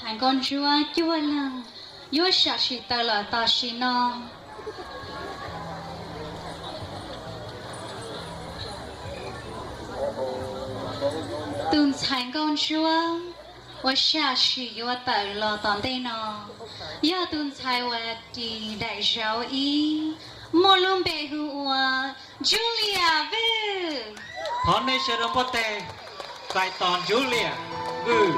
Nkauj Ntsuab cuaj leeg yuav sam sim tawm los tam sim no. Tus ntxhais Nkauj Ntsuab uas sam sim yuav tawm los tom ntej no yog tus ntxhais uas ris daim zauv ib, muaj lub npe hu ua Julia Vwj. Thov nej sawv daws npuaj teg txais tos Julia Vwj.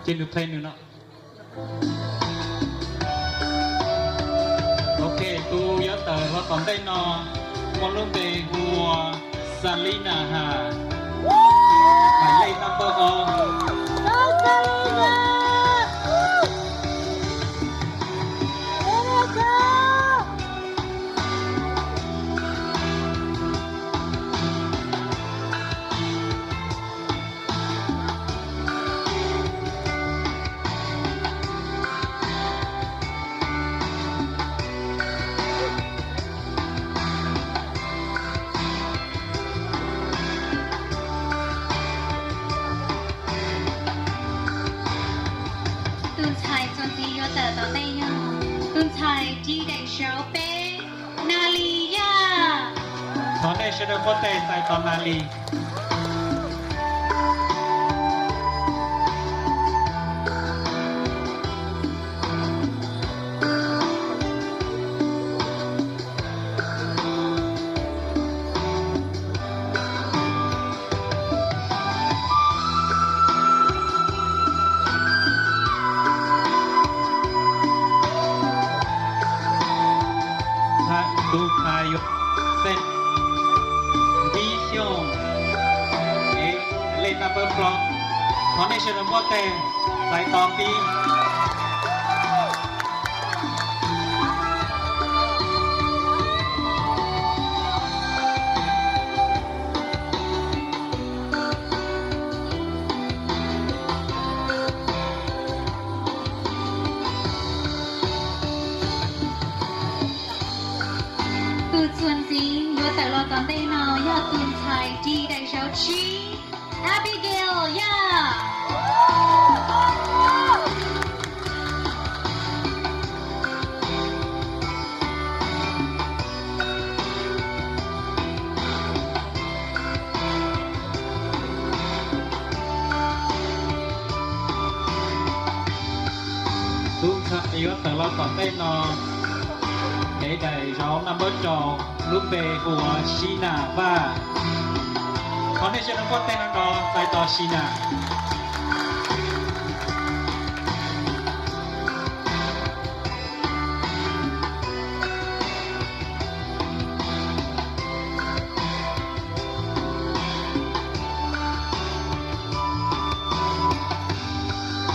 Ces nws play nws no. Ok, tus yuav tawm los tom ntej no muaj lub npe hu ua Salina Has, hais lej number ob. Tus ntxhais txuas ntxiv yuav tawm tom ntej yog tus ntxhais ris daim zauv peb, Nas Lis Yaj. Thov nej sawv daws npuaj teg txais tos Nas Lis. Tus ntxhais yuav tawm, Ntiv Xyooj, es lej number plaub. Thov nej sawv daws npuaj teg txais tos Ntiv. Tus txuas ntxiv yuav tawm los tom ntej no yog tus ntxhais ris daim zauv tsib, Abigail Yaj. Tus ntxhais yuav tawm los tom ntej no, ev daim zauv number rau, lub npe hu ua Sina Vaj. Thov nej sawv daws npuaj teg no nrov txais tos Sina.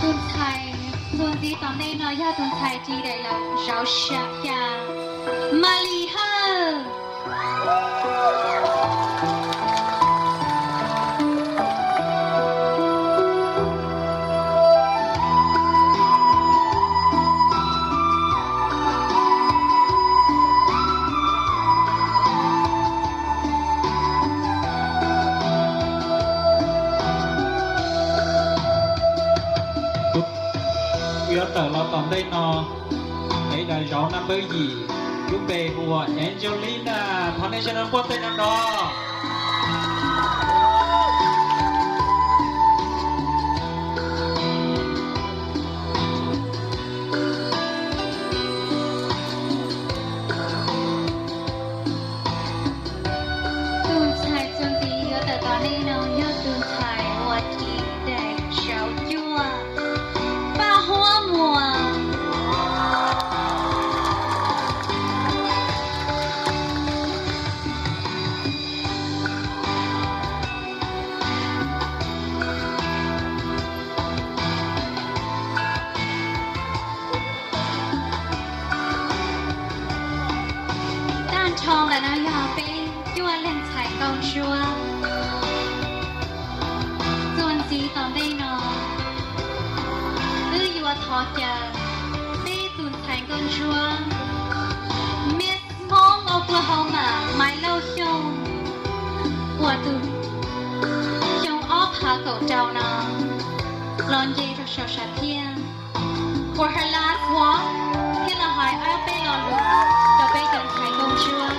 Tus ntxhais txuas ntxiv tom ntej no yog tus ntxhais ris daim zauv xya, Malis Hawj. Yuav tawm los tom ntej no, ev daim zauv number yim, lub npe hu ua Angelina, thov nej sawv daws npuaj teg nrov nrov. Tus ntxhais txuas ntxiv yuav tawm tom ntej no yog tus ntxhais uas ris daim zauv cuaj, Nkauj Ntsuab. Txuas ntxiv tom ntej no, wb yuav thov caw peb tus ntxhais Nkauj Ntsuab, Miss Hmoob Oklahoma Maiv Lauj Xyooj, uas tus xyoo ob phav kaum rau no los nce rau saum sam thiaj for her last walk, thiab los hais ob peb lo lus rau peb cov ntxhais Nkauj Ntsuab.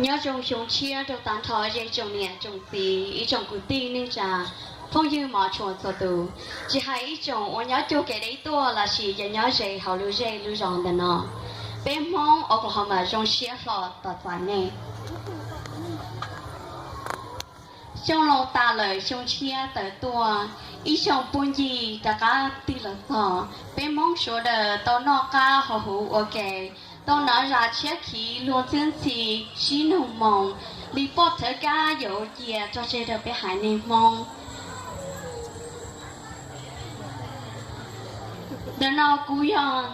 Nyob zoo xyoo tshiab rau tag nrho ze tsoom niam tsoom txiv, ib tsoom kwv tij neej tsa, phooj ywg mov tshua txhua tus, tsis hais ib tsoom uas nyob cuag kev deb tuaj lossis yog nyob ze hauv lub zej lub zos ntawm no. Peb Hmoob Oklahoma zoo siab hlo tos txais nej. Xyoo laus tas lawm xyoo tshiab tawm tuaj, ib xyoo puag ncig rov qab tig los txog. Peb Hmoob sawv daws tau noj qab haus huv ua ke, tau nov zam tshiab khiv luag txhiab ntxhi, sib nug moo li poj thawv kab yuav ua cia tso tseg rau peb haiv neeg Hmoob. Ntawm no kuv yog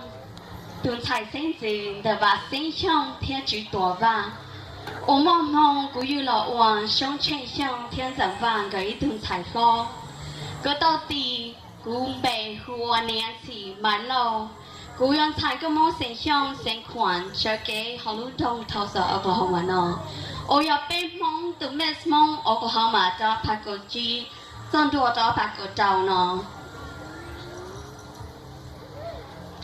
tus ntxhais xeeb ntxwv ntawm Vam Xeeb Xyooj thiab Tswv Tuam Vaj, uas muaj hmoo kuv yug los ua Xyoob Tsheej Xyooj thiab Ntxawm Vaj nkawd ib tug ntxhais hlob. Nkawd tau tis kuv npe hu ua Nancy Maiv Lauj. Kuv yog ntxhais nkauj Hmoob xeem Xyooj xeem Khuam sawv kev hauv lub nroog Tulsa, Oklahoma no, uas yog peb Hmoob tus Miss Hmoob Oklahoma rau phav kaum tsib txog ntua rau phav kaum rau no.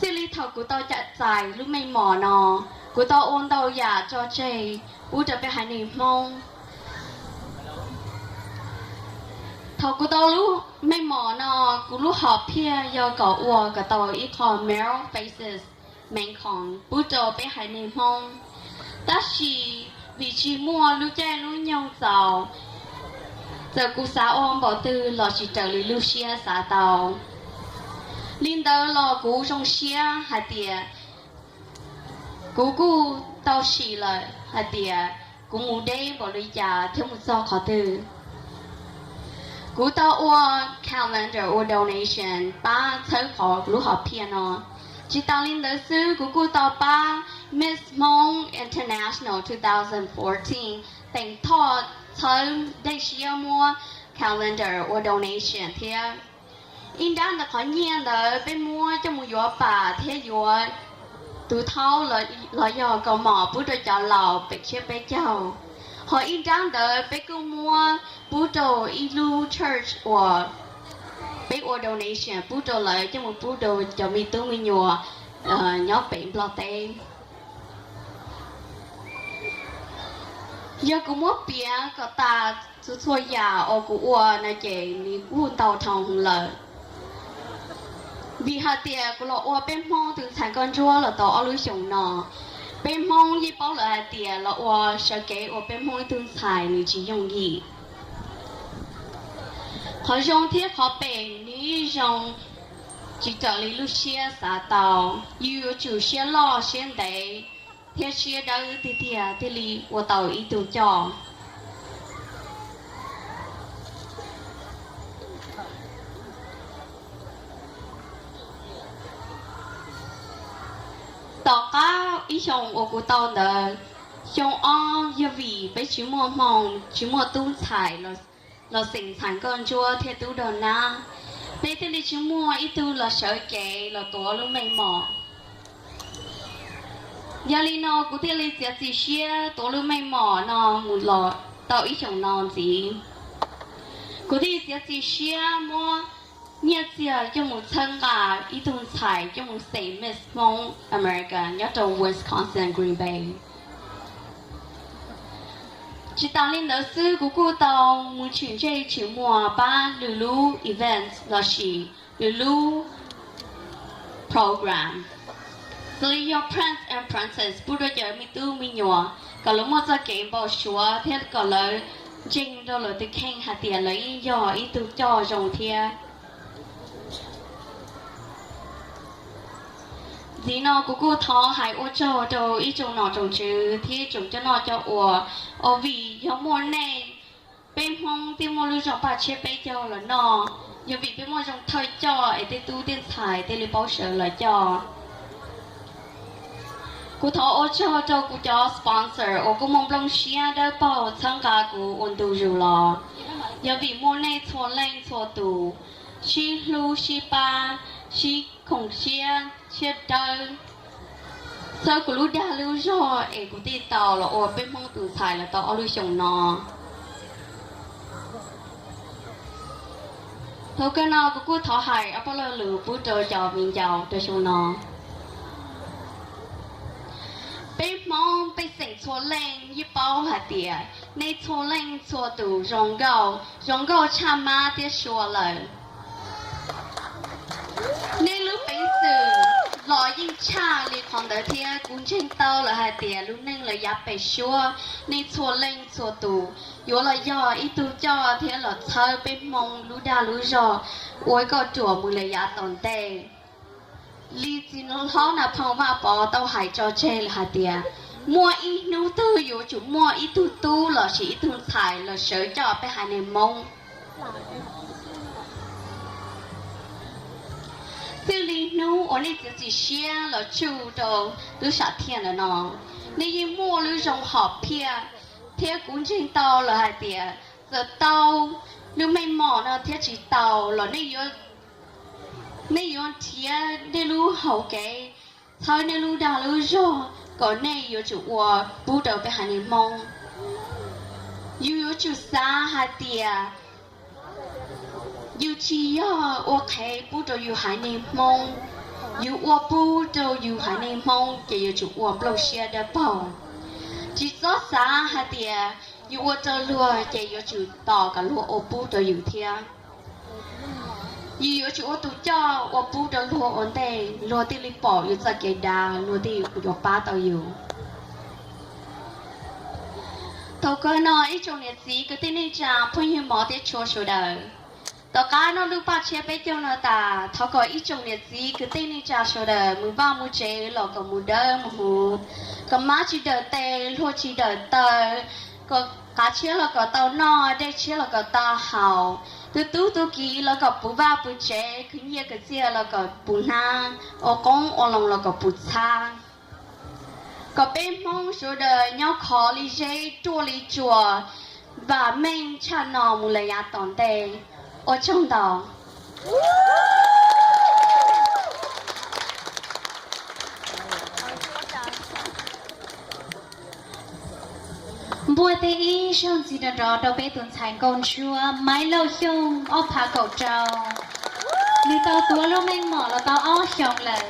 Txij li thaum kuv tau cam txais lub meej mom no, kuv tau ua ntau yam tso tseg pub rau peb haiv neeg Hmoob. Thaum kuv tau lub meej mom no, kuv lub hom phiaj yog kom ua kom tau ib qho Mural Faces main con pub rau peb haiv neeg Hmoob. Tab sis vim tsis muaj lub caij lub nyoog txaus, txawm kuv xav ua npaum twg los tsis raws li lub siab xav tau. Li ntawd los kuv zoo siab hais tias kuv kuj tau sim lawm hais tias kuv mus deb npaum li cas thiab mus txog qhov twg. Kuv tau ua calendar ua donation pab txhawb qhov kuv lub hom phiaj no. Tsis tas li ntawd xwb, kuv kuj tau pab Miss Hmoob International two thousand fourteen teem thoj txhawb dej siab muab calendar ua donation thiab. Ib nrab ntawm qhov nyiaj ntawd peb muab coj mus yuav pam thiab yuav tus thaub los yog kaus mom pub rau cov laus pem tsiab peb caug. Ho ib nrab ntawd peb kuj muab pub rau ib lub church uas peb ua donation pub rau lawv coj mus pub rau cov me tub me nyuam nyob pem Nplog teb. Yog kuv muab piav kom tas txhua txhua yam uas kuv ua no ces nws kuj ntau dhau lawm. Vim hais tias kuv los ua peb Hmoob tus ntxhais nkauj ntsuab los tau ob lub xyoos no, peb Hmoob yeej paub lawm hais tias los ua sawv kev ua peb Hmoob ib tug ntxhais nws tsis yooj yim. Qhov zoo thiab qhov phem nws yeej zoo tsis raws li lub siab xav tau. Yus yuav tsum siab loj siab ntev thiab siab dawb tiag tiag thiaj li ua tau ib tug coj. Tom qab ib xyoos uas kuv tau ntawd, xyoo ob yog vim peb tsis muaj hmoo tsis muaj tub ntxhais los xeem ntxhais nkauj ntsuab thiab tub dog nab, peb thiaj li tsis muaj ib tug los sawv kev los tuav lub meej mom. Yog li no kuv thiaj li txiav txim siab tuav lub meej mom no mus los tau ib xyoos no ntxiv. Kuv thiaj li txiav txim siab muab nyiaj txiag coj mus txhawb nqa ib tug ntxhais coj mus xeem Miss Hmoob America nyob rau Wisconsin Green Bay. Tsis tas li ntawd xwb, kuv kuj tau mus tshwm ntsej tshwm muag pab lwm lub events lossis lwm lub program. Xws li yog Prince and Princess pub rau cov me tub me nyuam kom lawv muaj txoj kev npau suav thiab kom lawv ntseeg rau lawv tus kheej hais tias lawv yeej yog ib tug coj zoo thiab. Ntxiv no kuv kuj thov hais ua tsaug rau ib tsoom nom tsoom tswv thiab tsoom coj noj coj ua, ua vim yog muaj nej, peb Hmoob thiaj muaj lub zog paj tshiab peb caug los noj, yog vim peb muaj zoo thawj coj es tej tub tej ntxhais thiaj li paub sawv los coj. Kuv thov ua tsaug rau kuv cov sponsor uas kuj muaj nplooj siab dawb paug txhawb nqa kuv ua ntu zus los. Yog vim muaj nej txhua leej txhua tus sib hlub sib pab, sib khoom siab siab dawb, txhawb kuv lub dag lub zog es kuv thiaj tau los ua peb Hmoob tus ntxhais los tau ob lub xyoos no. Thaum kawg no kuv kuj thov hais ob peb lo lus pub rau cov viv ncaus rau xyoo no. Peb Hmoob pej xeem txhua leej yeej paub hais tias nej txhua leej txhua tus zoo nkauj, zoo nkauj tshaj mab thiab sua lawm. Nej lub peev xwm los yeej tshaj li qhov ntawd thiab kuv ntseeg tau lawm hais tias lub neej lawv yav pem suab nej txhua leej txhua tus yuav los yog ib tug coj thiab los txhawb peb Hmoob lub dag lub zog ua ib kauj ruam mus lawm yav tom ntej. Li txiv hlob Nas Phoo Vaj Pov tau hais tso tseg lawm hais tias muaj ib hnub twg yuav tsum muaj ib tug tub lossis ib tug ntxhais los sawv coj peb haiv neeg Hmoob. Txij li hnub uas nej txiav txim siab los tsuj rau lub sam thiaj ntawm no, nej yeej muaj lub zoo hom phiaj, thiab kuv ntseeg tau lawm hais tias txawm tau lub meej mom no thiab tsis tau los nej yuav nrhiav nej lub hau kev txhawb nej lub dag lub zog kom nej yuav tsum ua pub rau peb haiv neeg Hmoob. Yus yuav tsum xav hais tias yus tsis yog ua qhev pub rau yus haiv neeg Hmoob, yus ua pub rau yus haiv neeg Hmoob ces yuav tsum ua nplooj siab dawb paug. Tsis txhob xav hais tias yus ua rau luag ces yuav tsum tos kom luag ua pub rau yus thiab. Yus yuav tsum ua tus coj ua pub rau luag ua ntej, luag thiaj li pom yus txoj kev dav, luag thiaj yuav pab tau yus. Thaum kawg no ib tsoom niam txiv kwv tij neej tsa phooj ywg mov thiab tshua sawv daws, tom qab noj lub paj tshiab peb caug no tas, thov kom ib tsoom niam txiv kwv tij neej tsa sawv daws mus vaj mus tsev los kom mus dawb mus huv, kom mab tsis dawm tes, hlua tsis dawm taw, kom qav tshiab los kom tau noj, dej tshiab los kom tau haus, tus tub tus kiv los kom puv vaj puv tsev, khwv nyiaj khwv txiaj los kom puv hnab, ua qoob ua loo los kom puv txhab. Kom peb Hmoob sawv daws nyob khov li zeb ruaj li tsua, vam meej tshaj no mus lawm yav tom ntej. Ua tsaug ntau. Npuaj tej ib zaug ntxiv nrov nrov rau peb tus ntxhais nkauj ntsuab Maiv Lauj Xyooj ob phav kaum rau. Nws tau tuav lub meej mom los tau ob xyoos lawm.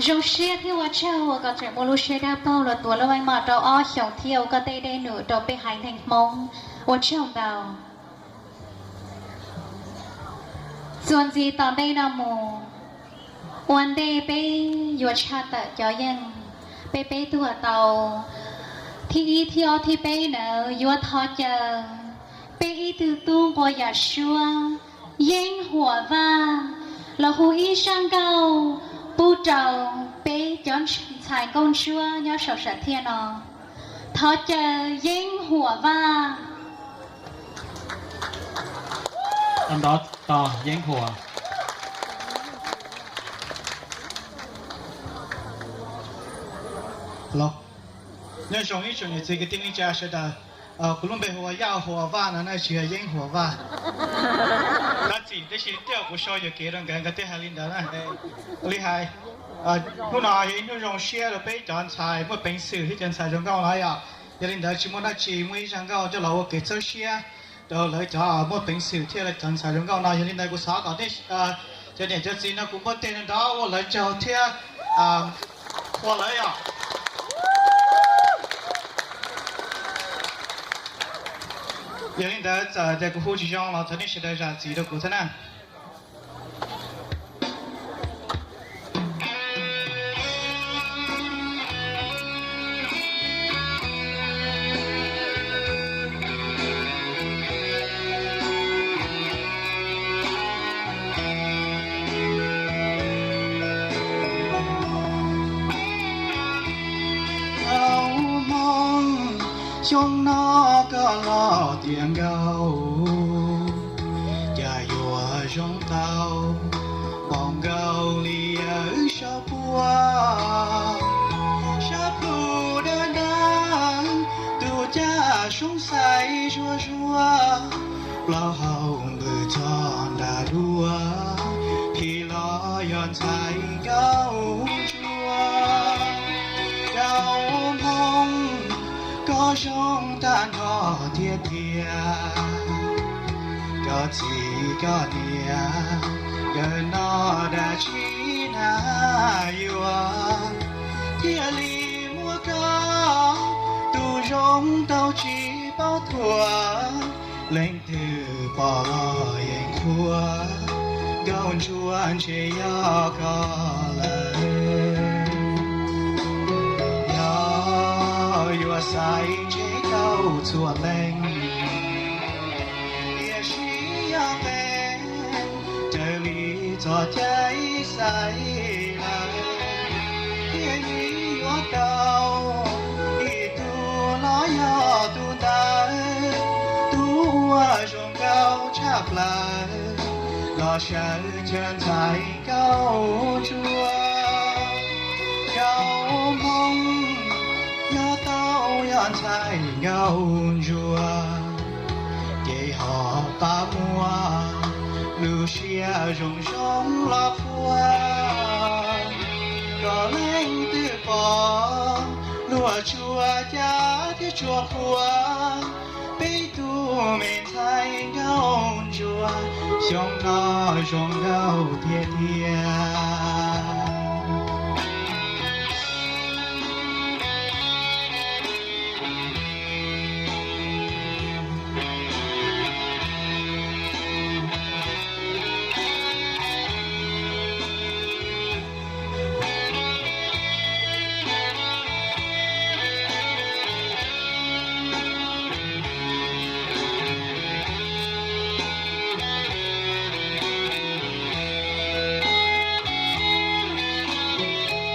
Zoo siab thiab ua tsaug uas koj tseem muaj lub siab dawb paug los tuav lub meej mom rau ob xyoos thiab ua koj tej dej num rau peb haiv neeg Hmoob. Ua tsaug ntau. Txuas ntxiv tom ntej no mus, ua ntej peb yuav tshaj tawm cov yeej, peb peb tuag tau thib ib thib ob thib peb ntawd yuav thov caw peb ib tug tub nquag yam suab Yeeb Huam Vaj los hu ib zaj nkauj pub rau peb cov ntxhais nkauj ntsuab nyob saum sam thiaj no. Thov caw Yeeb Huam Vaj. Ntov tos Yeeb Huam. Nyob zoo ib tsoom niam txiv kwv tij neej tsa sawv daws. Kuv lub npe hu ua Yaj Huam Vaj no na, tsis yog Yeeb Huam Vaj. Tab txim tab sis tias kuv sau yuam kev rau nkawd, nkawd thiaj hais li ntawd na. Li hais, hnub no yog ib hnub zoo siab rau peb cov ntxhais muaj peev xwm thiab cov ntxhais zoo nkauj no yom. Yog li ntawd tsis muaj dab tsi, muaj ib zaj nkauj coj los ua kev txawb siab rau lawv cov muaj peev xwm thiab cov ntxhais zoo nkauj no. Yog li ntawd kuv xav kom nej cov niam cov txiv no kuv npuaj tej nrov ua lawv tsaug thiab qhuas lawv yom. Yog li ntawd txawm tias kuv hu tsis zoo los thov nej sawv daws zam txim rau kuv thiab na. Nkauj Hmoob, xyoo no koj los tiav nkauj, cas yuav zoo tau npaum nkaus li yawg sab puab. Sab plhu dawb dawb, tus caj soob xaiv zuag zuag, plaub hau npws txog nram duav, phim los yog ntxhais nkauj ntsuab. Nkauj Hmoob, koj zoo tag nrho tiag tiag. Koj txiv koj niam nkawd noj dab tsi na yuav, thiaj li muab koj tus zoo tau tsis paub thuam. Leej twg pom los yeej qhuas, nkauj ntsuab ntshe yog koj lawm. Yog yuav xaiv ntshe nkauj txhua leej, tiam sis yog qee raws li txoj cai xaiv lawm, thiaj li yuav tau ib tug los yog tus ntawd, tus uas zoo nkauj tshaj plaws los sawv chaw ntxhais nkauj ntsuab. Nkauj Hmoob, yog tau yog ntxhais nkauj ntsuab, ces ho pab muab lub siab zoo zoo los qhuas. Kom leej twg pom luag tsuas cav thiab tsuas qhuas, peb tug me ntxhais nkauj ntsuab, xyoo no zoo nkauj tiag tiag.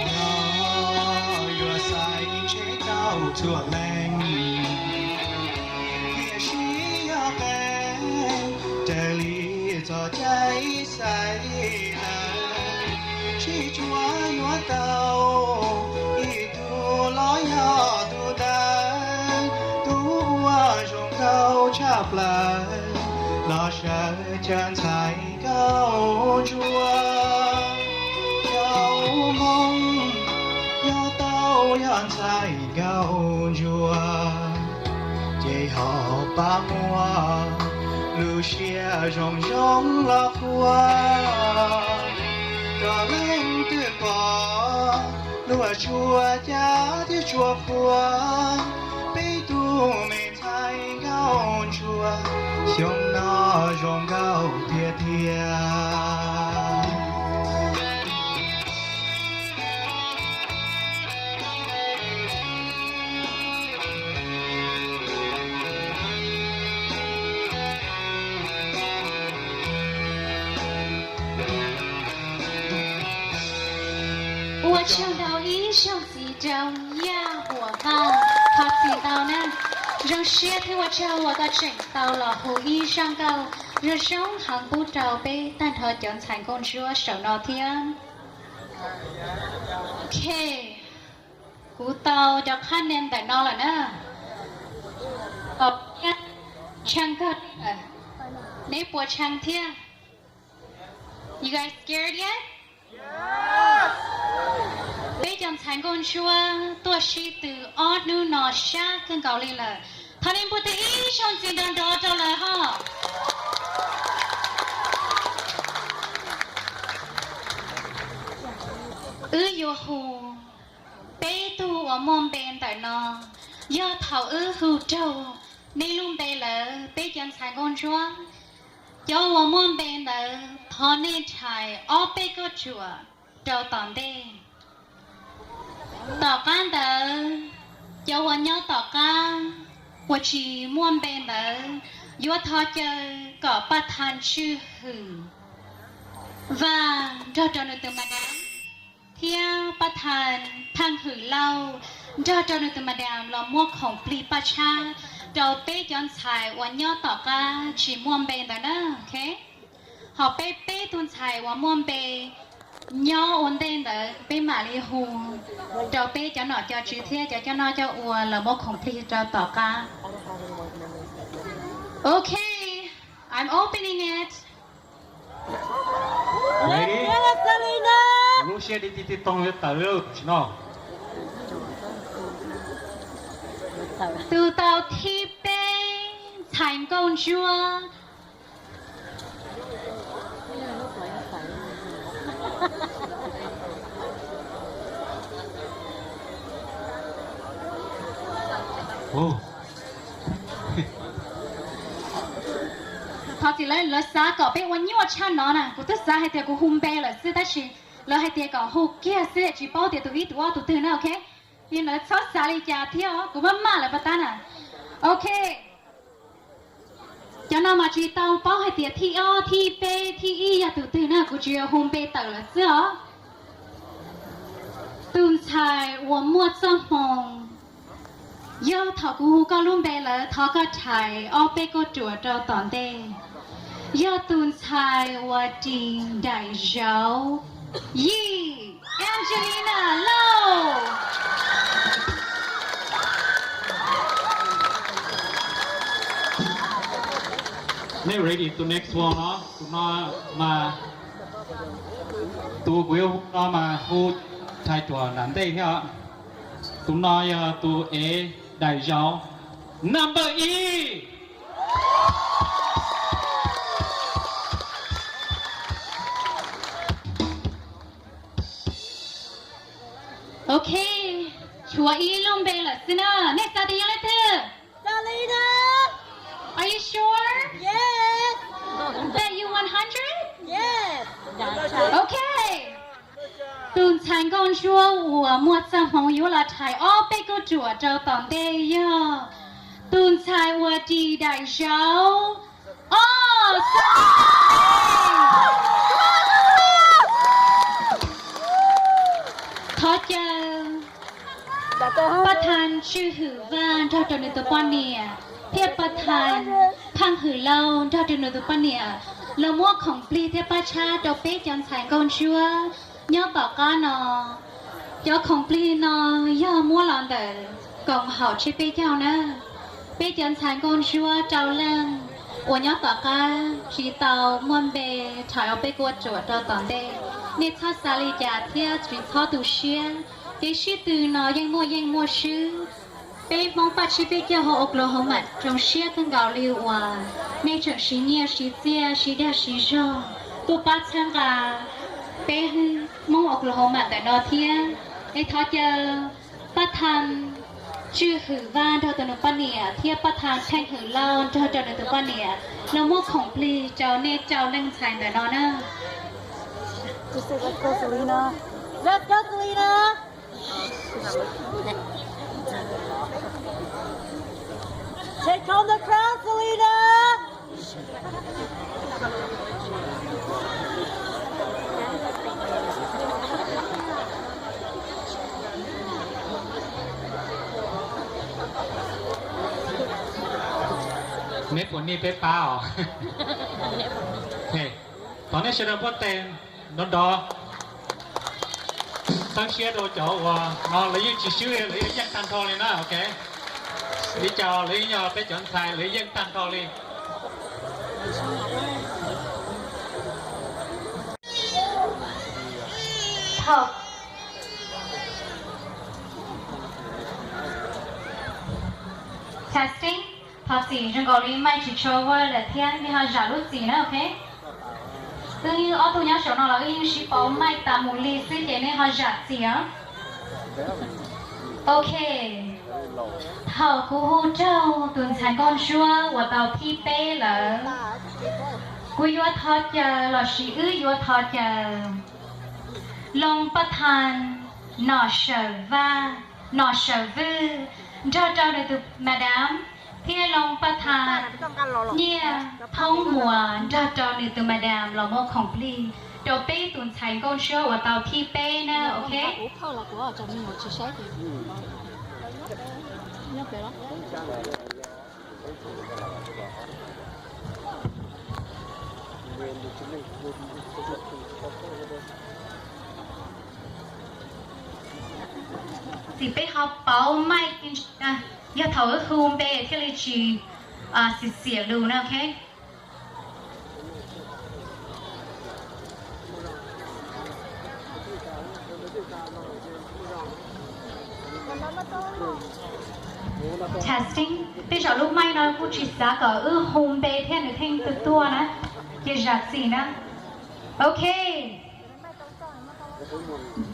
Yog yuav xaiv ntshe tau txhua leej, tiam sis yog qee raws li txoj cai xaiv lawm, tsis tshua yuav tau ib tug los yog tus ntawd, tus uas zoo nkauj tshaj plaws los sawv chaw ntxhais nkauj ntsuab. Nkauj Hmoob, yog tau yog ntxhais nkauj ntsuab, ces ho pab muab lub siab zoo zoo los qhuas. Kom leej twg pom luag tsuas cav thiab tsuas qhuas, peb tug me ntxhais nkauj ntsuab, xyoo no zoo nkauj tiag tiag. Ua tsaug ntau ib zaug ntxiv rau Yaj Huam Vaj, thov txim ntau na. Zoo siab thiab ua tsaug uas koj tseem tau los hu ib zaj nkauj zoo zoo heev pub rau peb tag nrho cov ntxhais nkauj ntsuab saum no thiab. Ok, kuv tau cov qhab nia ntawm no lawm na. Tshee kawg li lawm. Neb puas tshee thiab? You guys scared yet? Peb cov ntxhais nkauj ntsuab tuaj sib tw ob hnub no sab kawg nkaus li lawm. Thov nej npuaj tes ib zaug ntxiv nrov nrov rau lawv ho. Wb yuav hu peb tug uas muaj npe ntawm no, yog thaum wb hu raug nej lub npe lawm, peb cov ntxhais nkauj ntsuab, cov uas muaj npe ntawd thov nej rhais ob peb kauj ruam rau tom ntej. Tom qab ntawd, cov uas nyob tom qab uas tsis muaj npe ntawd yuav thov caw kom Paj Thas Tswj Hwm Vaj nrog rau nws tus madam thiab Paj Thas Pheej Hwm Lauj nrog rau nws tus madam los muab khoom plig paj tshab rau peb cov ntxhais uas nyob tom qab tsis muaj npe ntawd na. Ho peb peb tug ntxhais uas muaj npe nyob ua ntej ntawd peb mam li hu rau peb cov nom cov tswv thiab cov coj noj coj ua los muab khoom plig rau tom qab. Okay, I'm opening it. Lub siab di ti ti too yuav tawm lawm sim no. Tus tau thib peb, ntxhais nkauj ntsuab. Thov txim lawv, lawv xav kom peb ua nyuaj tshaj no na, kuv twb xav hais tias kuv hu npe lawm xwb tab sis lawv hais tias kom hu kiag xwb tsis paub tias tus ib tus ob tus twg na, ok. Li lawv txhob xav li cas thiab os, kuv maj maj lawv pab tab na. Ok. Cov no mas tsis tau paub hais tias thib ob, thib peb, thib ib yog tus twg na, kuv tsuas yog hu npe tawm lawm xwb os. Tus ntxhais uas muaj txoj hmoo, yog thaum kuv hu koj lub npe lawm thov koj rhais ob peb kauj ruam rau tom ntej, yog tus ntxhais uas ris daim zauv, Yij Angelina Lauj. Nej ready tus next one los? Tus no mas, tus kuv yuav hu no mas hu rhais ruam nram ntej thiab. Tus no yog tus ev daim zauv number ib. Ok, tshuav ib lub npe lawm xwb na, nej xav tias yog leej twg? Are you sure? Bet you one hundred? Ok. Tus ntxhais nkauj ntsuab uas muaj txoj hmoov yuav los rhais ob peb kauj ruam rau tom ntej yog tus ntxhais uas ris daim zauv, Ob Xab. Thov caw Paj Thas Tswj Hwm Vaj nrog rau nws tus poj niam thiab Paj Thas Pheej Hwm Lauj nrog rau nws tus poj niam los muab khoom plig thiab paj tshab rau peb cov ntxhais nkauj ntsuab nyob tom qab no. Cov khoom plig no yog muab los ntawm koom haum tshiab peb caug na. Peb cov ntxhais nkauj ntsuab rau leej uas nyob tom qab tsis tau muaj npe rhais ob peb kauj ruam rau tom ntej. Nej txhob xav li cas thiab tsis txhob tu siab. Kev sib tw no yeej muaj yeej muaj swb. Peb Hmoob Paj Tsib Peb Caug hauv Oklahoma zoo siab kawg nkaus li uas nej tseem siv nyiaj siv txiaj siv dag siv zog tuaj pab txhawb nqa peb Hmoob Oklahoma ntawm no thiab. Es thov caw Paj Thas Tswj Hwm Vaj nrog rau nws poj niam thiab Paj Thas Pheej Hwm Lauj nrog rau nws tus poj niam los muab khoom plig rau nej rau leej ntxhais ntawm no na. Let's go, Selena. Take home the crown, Selena. Neb puas nij peb pab os? Thov neb sawv daws npuaj tes nrov nrov, txhawb siab rau cov uas no lawv yeej tsis swb li, lawv yeej yeej tag nrho li na, ok. Li cas los lawv yeej yog peb cov ntxhais, lawv yeej yeej tag nrho li. Testing, thov txim, zoo nkaus li mic tsis tshua work lawm thiab, nej ho zam lub txim na, ok. Wb ob tug nyob saum no los wb yeej sib pauv mic tas mus li xwb ces nej ho zam txim os. Ok. Thaum kuv hu raug tus ntxhais nkauj ntsuab uas tau thib peb lawm, kuv yuav thov caw lossis wb yuav thov caw Loo Paj Thas Nom Sawm Vaj, Nom Sawm Vwj nrog rau nws tus madam, thiab Loo Paj Thas Nyiaj Thoob Muas nrog rau nws tus madam los muab khoom plig rau peb tus ntxhais nkauj ntsuab uas tau thib peb na, ok? Tim peb ho pauv maij, yog thaum wb hu npe thiaj li tsis xiam xiam lus na, ok? Testing, tej zaum lub maij no kuj tsis xav kom wb hu npe thiab nws thiaj tuaj na, ces zam txim na. Ok.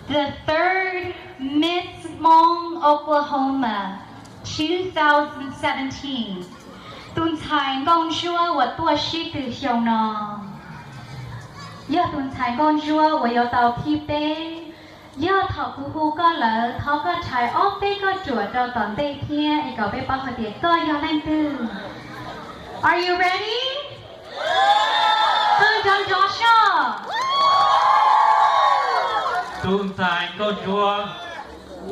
The third Miss Hmong Oklahoma two thousand seventeen. Tus ntxhais nkauj ntsuab uas tuaj sib tw xyoo no yog tus ntxhais nkauj ntsuab uas yuav tau thib peb. Yog thaum kuv hu koj lawm, thov koj rhais ob peb koj ruam rau tom ntej thiab es kom peb paub hais tias koj yog leej twg. Are you ready? Qw nrov nrov soj. Tus ntxhais nkauj ntsuab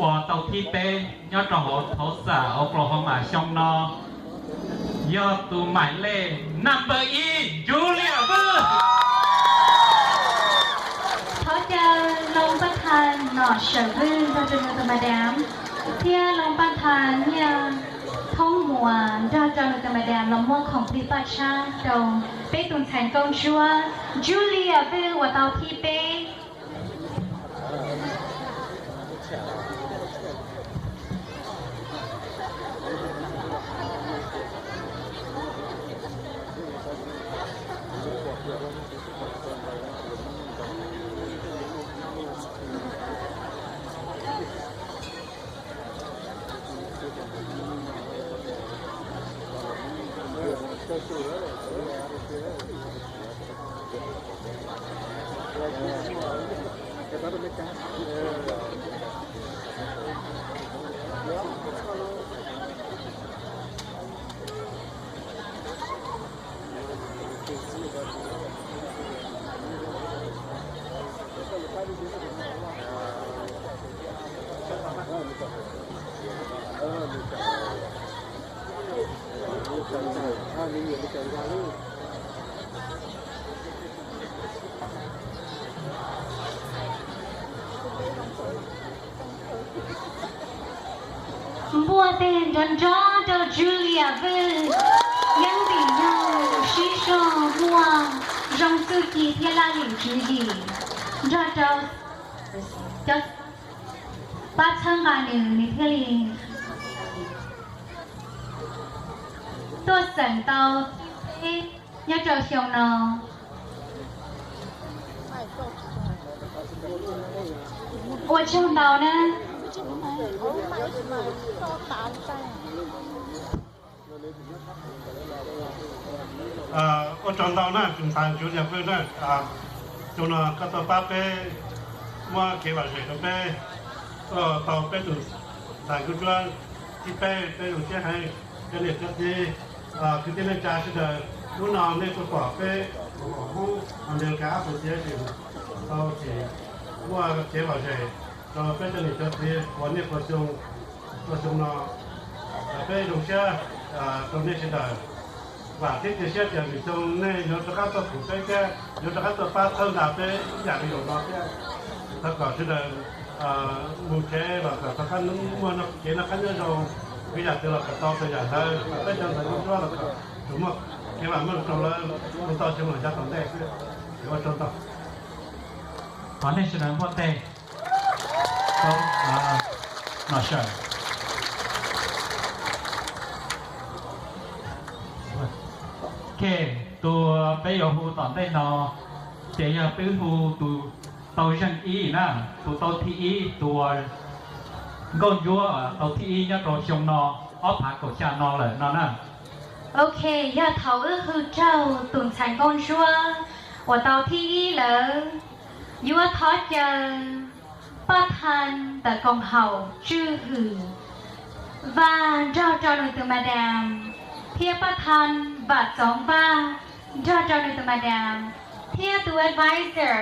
uas tau thib peb nyob rau hauv Tulsa, Oklahoma xyoo no yog tus maim lej number ib, Julia Vwj. Thov caw Loo Paj Thas Nom Sawm Vwj nrog rau nws tus madam, thiab Loo Paj Thas Nyiaj Thoob Muas nrog rau nws tus madam los muab khoom plig paj tshab rau peb tus ntxhais nkauj ntsuab Julia Vwj uas tau thib peb. Npuaj teg nrov nrov rau Julia Vwj, yeeb vim yog tus sib zog muaj zoo txuj ci thiab laj lim tswv yim nrog rau cov pab txhawb nqa nws, nws thiaj li tuaj xeem tau thib peb nyob rau xyoo no. Ua tsaug ntau na. Ua tsaug ntau na tus ntxhais Julia Vwj na, xyoo no koj tuaj pab peb muab kev lom zem rau peb, tau peb tus ntxhais nkauj ntsuab thib peb, peb zoo siab heev. Cov niam cov txiv, kwv tij neej tsa sawv daws, hnub no nej tuaj pom peb hauv Amelikas Association tau tsim muaj kev lom zem rau peb cov niam cov txiv uas nej quas xyoo, quas xyoo no, peb zoo siab rau nej sawv daws. Vam thiab cia siab tias lwm xyoo nej yuav rov qab tuaj pum peb thiab yuav rov qab tuaj pab txhawb nqa peb ib yam li zaum no thiab. Thov kom sawv daws mus tsev los kom rov qab muaj kev noj qab nyob zoo, ib yam twg los kom tau rau yam ntawd, kom peb cov ntxhais nkauj ntsuab los kom tsuas muaj kev vam meej rau lawv mus tau xyoo los yav tom ntej xwb. Ua tsaug ntau. Thov nej sawv daws npuaj teg rau Nom Sawm. Ok, tus peb yuav hu tom ntej no ces yog peb hu tus tau zeej ib na, tus tau thib ib, tus uas Nkauj Ntsuab tau thib ib nyob rau xyoo no, ob phav kaum xya no lawm no na. Ok, yog thaum wb hwm raug tus ntxhais Nkauj Ntsuab uas tau thib ib lawm, yuav thov caw Paj Tha ntawm koom haum Tswj Hwm Vaj nrog rau nws tus madam, thiab Paj Tha Vam Txoov Vaj nrog rau nws tus madam, thiab tus advisor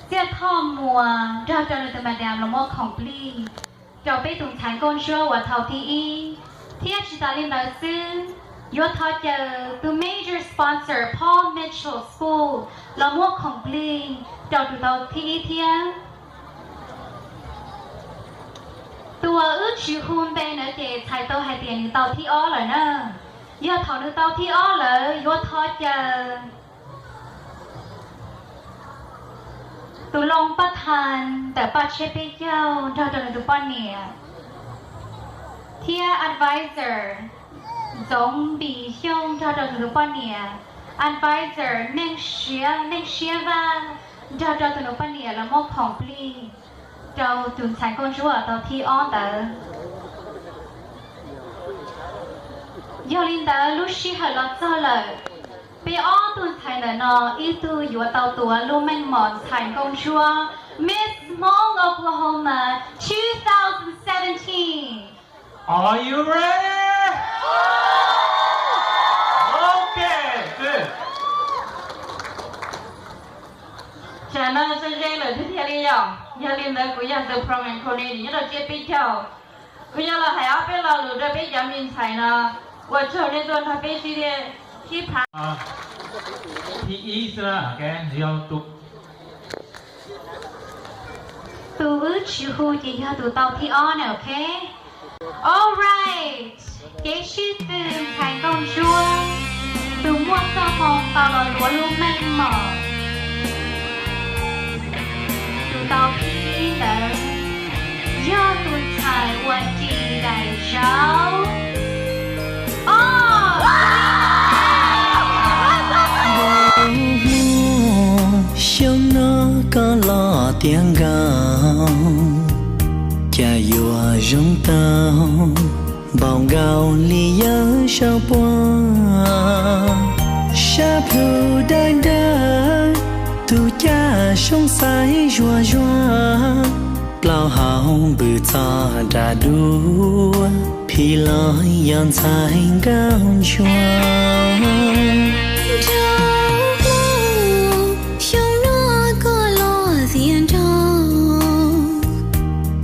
Txiaj Thoj Muas nrog rau nws tus madam los muab khoom plig rau peb tus ntxhais Nkauj Ntsuab uas tau thib ib. Thiab tsis tas li ntawd xwb, yuav thov caw tus major sponsor Paul Mitchell School los muab khoom plig rau tus tau thib ib thiab. Tus uas wb tsis hu npe ntawd ces txhais tau hais tias nws tau thib ob lawm na. Yog thaum nws tau thib ob lawm yuav thov caw tus Loo Paj Tha ntawm Paj Tshiab Peb Caug nrog rau nws tus poj niam, thiab advisor Ntxoov Npis Xyooj nrog rau nws tus poj niam, advisor Neej Siab, Neej Siab Vaj nrog rau tus nus poj niam los muab khoom plig rau tus ntxhais Nkauj Ntsuab tau thib ob ntawd. Yog li ntawd lub sij hawm los txog lawm, peb ob tug ntxhais ntawm no ib tug yuav tau tuav lub meej mom ntxhais Nkauj Ntsuab Miss Hmong Oklahoma two thousand seventeen. Are you ready? Ok, good. Tsam no ze ze lawm thiaj li yog. Yog li ntawd kuv yog tus program coordinator nyob rau Tshiab Peb Caug. Kuv yuav los hais ob peb lo lus rau peb cov me ntxhais no, ua tsaug nej tuaj nrog peb sib, sib phav. Thib ib xwb na, ok, yog tus, tus wb tsis hu ces yog tus tau thib ob na, ok. Alright, kev sib tw ntxhais Nkauj Ntsuab, tus muaj txoj hmoo tau los tuav lub meej mom, tus tau thib ib ntawd yog tus ntxhais uas ris daim zauv. Ob, xyoo no koj los tiav nkaus, cas yuav zoo tau npaum nkaus li yawg sau puag. Sab plhu dawb dawb, tus caj soob xaiv zuag zuag, plaub hau npws txog nram duav, phim los yog ntxhais Nkauj Ntsuab. Nraug Hmoob, xyoo no koj los tiav nraug,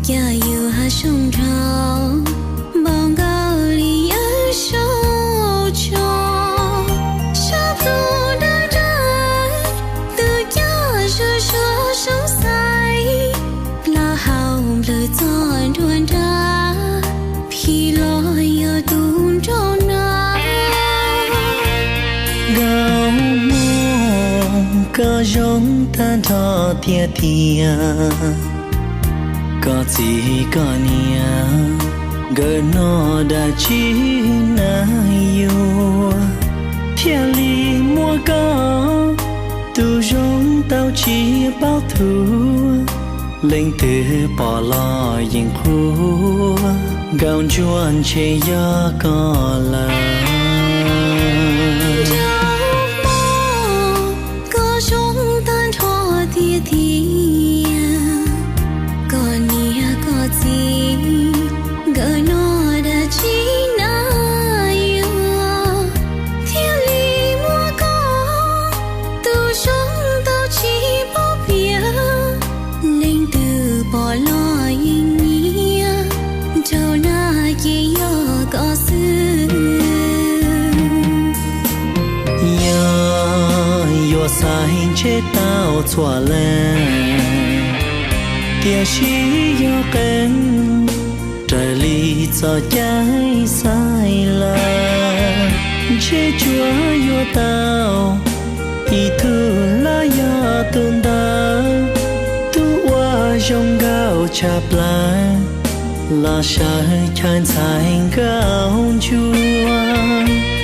cas yuav zoo nraug npaum nkaus li yawg sau tso. Sab plhu dawb dawb, tus caj zuag zuag soob xaiv, plaub hau nplws txog nruab nrab, phim los yog tus nraug na. Nkauj Hmoob, koj zoo tag nrho tiag tiag, koj txiv koj niam nkawd noj dab tsi na yuav thiaj li muab koj tus zoo tau tsis paub thuav. Leej twg pom los yeej qhuas, Nkauj Ntsuab ntshe yog koj lawm. Nraug Hmoob, koj zoo tag nrho tiag tiag, koj niam koj txiv nkawd noj dab tsi na yuav thiaj li muab koj tus zoo tau tsis paub piav. Leej twg pom los yeej nyiam, nraug na ces yog koj xwb. Yog yuav xaiv ntshe tau txhua leej, tiam sis yog qee raws li txoj cai xaiv lawm, ntshe tsuas yuav tau ib tug los yog tus ntawd, tus uas zoo nkauj tshaj plaws los sawv chaw ntxhais Nkauj Ntsuab.